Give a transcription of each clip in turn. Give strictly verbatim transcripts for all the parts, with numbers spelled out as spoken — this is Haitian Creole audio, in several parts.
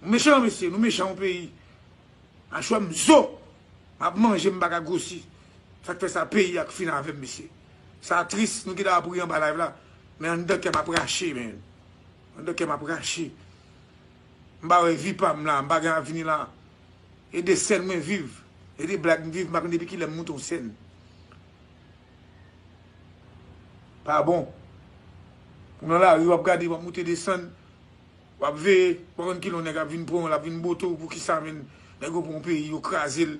Nou mechan, mesye, nou mechan yon peyi. Machwè m zo. M ap manje, m pa ka gwosi. Sa k fè sa, peyi a k fin avè m, mesye. Sa tris, nou gentan ap ri anba live la. Men anndan kè m ap rache, men. Anndan kè m ap rache. M pa wè vi pa m la, m pa gen avni la. E de sèn mwen viv. E de blag m viv, m pa konn depi kilè m moute yon sèn. Pa bon. Ou nan lari, w ap gade, w ap moute desann. W ap veye, w ap konn kilè yon nèg ap vin pran w, l ap vin bote w, poukisa, menn? Nèg yo pran yon peyi, yo kraze l.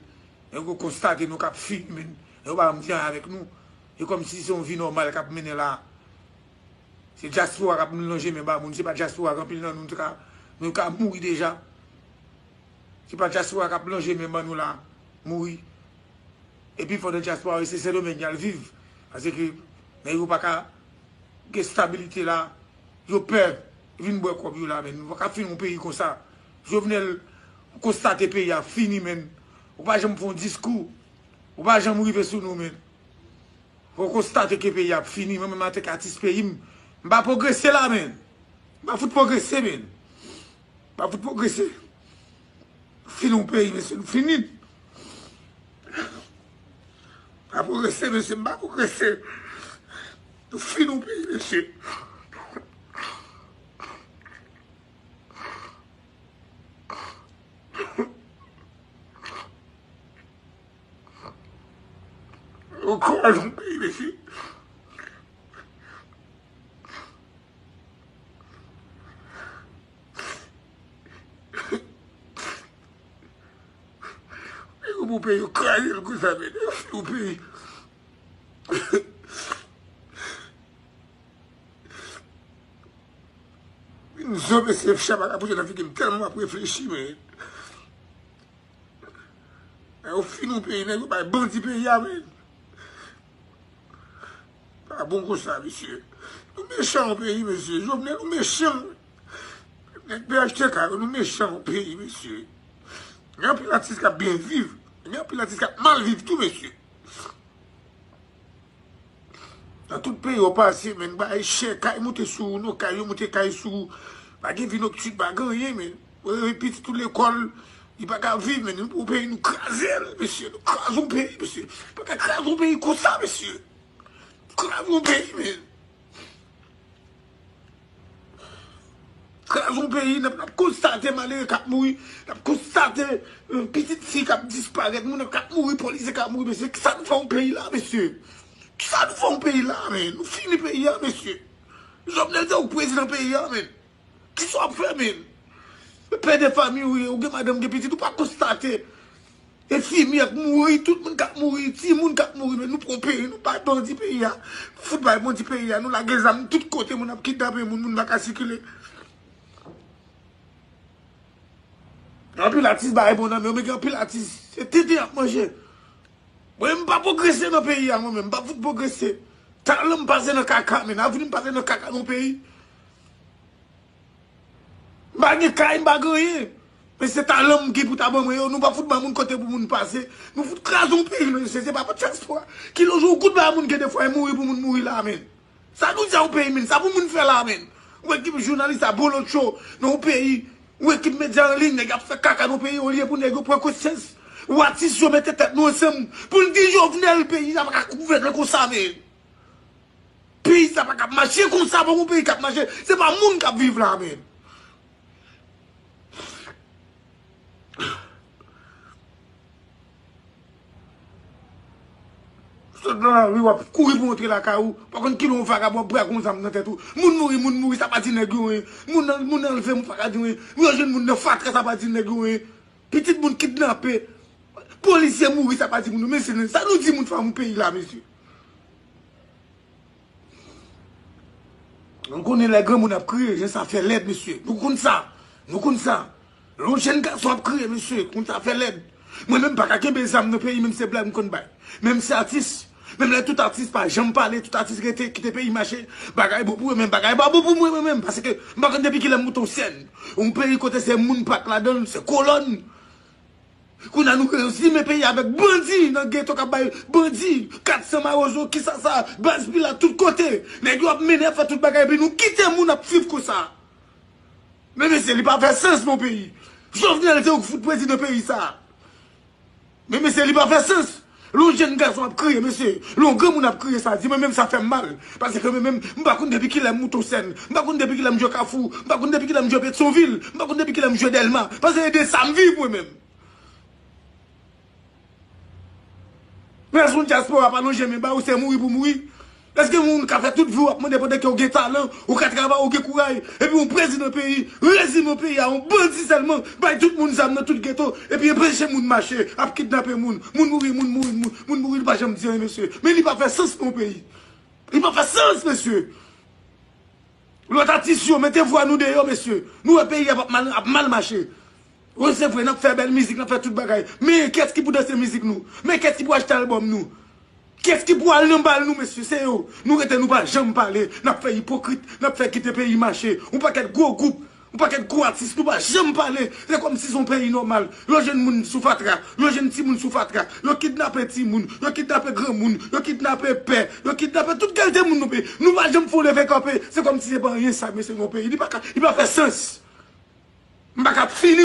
Nèg yo konstate nou k ap fini, menn. Nèg yo pa janm di anyen avèk nou. E kòmsi se yon vi nòmal k ap mennen la. Se dyaspora k ap lonje men ba moun. Se pa dyaspora k anpil nan nou, nou ta ka, nou ka mouri deja. Se pa dyaspora k ap lonje men ban nou la, mouri. Epi fò nan dyaspora yo, se Sendomeng y al viv. Paske nèg yo pa ka gen estabilite la. Yo pè vin bwè kòb yo la, men nou pa ka fin yon peyi konsa. Jovenel, ou konstate peyi a fini, men. Ou pa janm fè yon diskou. Ou pa janm rive sou nou, men. Fò w konstate ke peyi a ap fini. Mwen menm, antanke atis peyi m, m pa pwogrese la, men. M pa fout pwogrese, men. M pa fout pwogrese. Fini yon peyi, mesye, nou fini. M pa pwogrese, mesye, m pa pwogrese. Nou fini yon peyi, mesye. Yo kraze yon peyi, mesye. Yo pou peyi, yo kraze l konsa, men. Yo fè yon peyi. Vin zo, mesye, chè pa ka pouse nan figi m tèlman m ap reflechi, men. Nèg yo fini yon peyi, nèg yo bay bandi peyi a, men. Pa bon konsa, mesye. Nou mechan yon peyi, mesye. Jovenel, nou mechan. Nèg P H T K yo, nou mechan yon peyi, mesye. Gen anpil atis k ap byen viv. Gen anpil atis k ap mal viv tou, mesye. Nan tout peyi w pase, men, bagay chè, kay moute sou ou, non, kay yo moute kay sou ou. Pa gen vi noktin, pa gen anyen, men. Ou pitit ou lekòl, li pa ka viv, men. Nou pou peyi, nou kraze l, mesye. Nou kraze yon peyi, mesye. Pa ka kraze yon peyi konsa, mesye. Kraze yon peyi, men. Kraze yon peyi, n ap, n ap konstate malere k ap mouri, n ap konstate, euh, pitit fi k ap disparèt, moun k ap mouri, polisye k ap mouri, mesye. Kisa nou fè yon peyi la, mesye? Kisa nou fè yon peyi la, men? Nou fini peyi a, mesye. Jovenel se ou k prezidan peyi a, men. Kisa w ap fè, men? Pè de fanmi ou ye, ou gen madanm, gen pitit, ou pa konstate. Enfimyè k mouri, tout moun k ap mouri, timoun k ap mouri, men nou pran peyi, nou bay bandi peyi a. Fout bay bandi peyi a, nou lage zam tout kote, moun ap kidnape moun, moun pa ka sikile. Anpil atis bay bon nan men yo, men gen anpil atis, se tenten y ap manje. Mwen, m pa pwogrese nan peyi a, mwen menm, m pa fout pwogrese. Talan m pase nan kaka, men avni m pase nan kaka nan peyi. M pa gen kay, m pa gen anyen. Men se talan m gen pou ta ban mwen yo. Nou pa fout ban moun kote pou moun pase. Nou fout kraze yon peyi, mesye. Se pa pou dyaspora. Kilè jou ou kout bay moun gen defwa, e mouri pou moun mouri la, men. Sa nou di a yon peyi, men? Sa pou moun fè la, men? Ou ekip jounalis a bolotcho nan yon peyi. Ou ekip medya an liy, nèg ap fè kaka nan yon peyi, olye pou nèg yo pran konsyans. Ou atis yo mete tèt nou ansanm pou n di Jovenel, peyi sa pa ka gouvène konsa, men. Peyi sa pa ka ap mache konsa, pa yon peyi k ap mache. Se pa moun k ap viv la, men. Sot nan lari, w ap kouri pou antre lakay ou. Pa konn kilè yon vagabon ap brake yon zam nan tèt ou. Moun mouri, moun mouri, sa pa di nèg yo anyen. Moun, moun anlve, moun pa ka di anyen. Yo jwenn moun nan fatra, sa pa di nèg yo anyen. Pitit moun kidnape. Polisye mouri, sa pa di moun. Men se sa nou di moun fanm peyi la, mesye. Nou konnen lè granmoun ap kriye, jan sa fè lèd, mesye. Nou konn sa. Nou konn sa. Lè yon jèn gason ap kriye, mesye, konn sa fè lèd. Mwen menm pa ka kenbe zam nan peyi, menm se blag m konn bay. Menm se atis. Menm lè tout atis pa janm pale, tout atis rete, kite peyi mache. Bagay bon pou yo, men bagay pa bon pou mwen, mwen menm. Paske m pa konn depi kilè m moute yon sèn. Yon peyi kote se moun pa k ladan l, se kolòn. Kounye a nou rezimen peyi avèk bandi nan geto k ap bay bandi, kat san mawozo, kisasa, baz pilat, tout kote. Nèg yo ap mennen, ap fè tout bagay, epi nou kite moun ap viv konsa. Men mesye, li pa fè sans nan peyi. Jovenel, se ou k fout prezidan peyi sa. Men mesye, li pa fè sans. Lè yon jèn gason ap kriye, mesye, lè yon granmoun ap kriye, sa di mwen menm, sa fè m mal. Paske mwen menm, m pa konn depi kilè m moute yon sèn. M pa konn depi kilè m jwe Kafou. M pa konn depi kilè m jwe Petyonvil. M pa konn depi kilè m jwe Dèlma. Paske e de sa m viv mwen menm. Men èske yon dyaspora pa lonje men ba ou, se mouri pou mouri? Èske yon moun ka fè tout vi w ap mande pandan ke w gen talan, ou ka travay, ou gen kouraj, epi yon prezidan peyi, rezimen peyi a yon bandi sèlman, bay tout moun zam nan tout geto, epi anpeche moun mache, ap kidnape moun, moun mouri, moun mouri, moun, moun mouri, li pa janm di anyen, mesye. Men li pa fè sans nan yon peyi. Li pa fè sans, mesye. Lòt atis yo, mete vwa nou deyò, mesye. Nou wè peyi a ap mal, ap mal mache. Wi, se vre, n ap fè bèl mizik, n ap fè tout bagay. Men kiyès ki pou danse mizik nou? Men kiyès ki pou achte albòm nou? Kiyès ki pou al nan bal nou, mesye? Se yo. Nou rete, nou pa janm pale. N ap fè ipokrit, n ap fè kite peyi mache. Yon pakèt gwo gwoup, yon pakèt gwo atis, nou pa janm pale. Se kòmsi se yon peyi nòmal. Yo jwenn moun sou fatra, yo jwenn timoun sou fatra, yo kidnape timoun, yo kidnape granmoun, yo kidnape pè, yo kidnape tout kalite moun nan peyi. Nou pa janm fè yon leve kanpe. Se kòmsi se pa anyen sa, mesye, nan yon peyi. Li pa ka, li pa fè sans. M pa ka fini.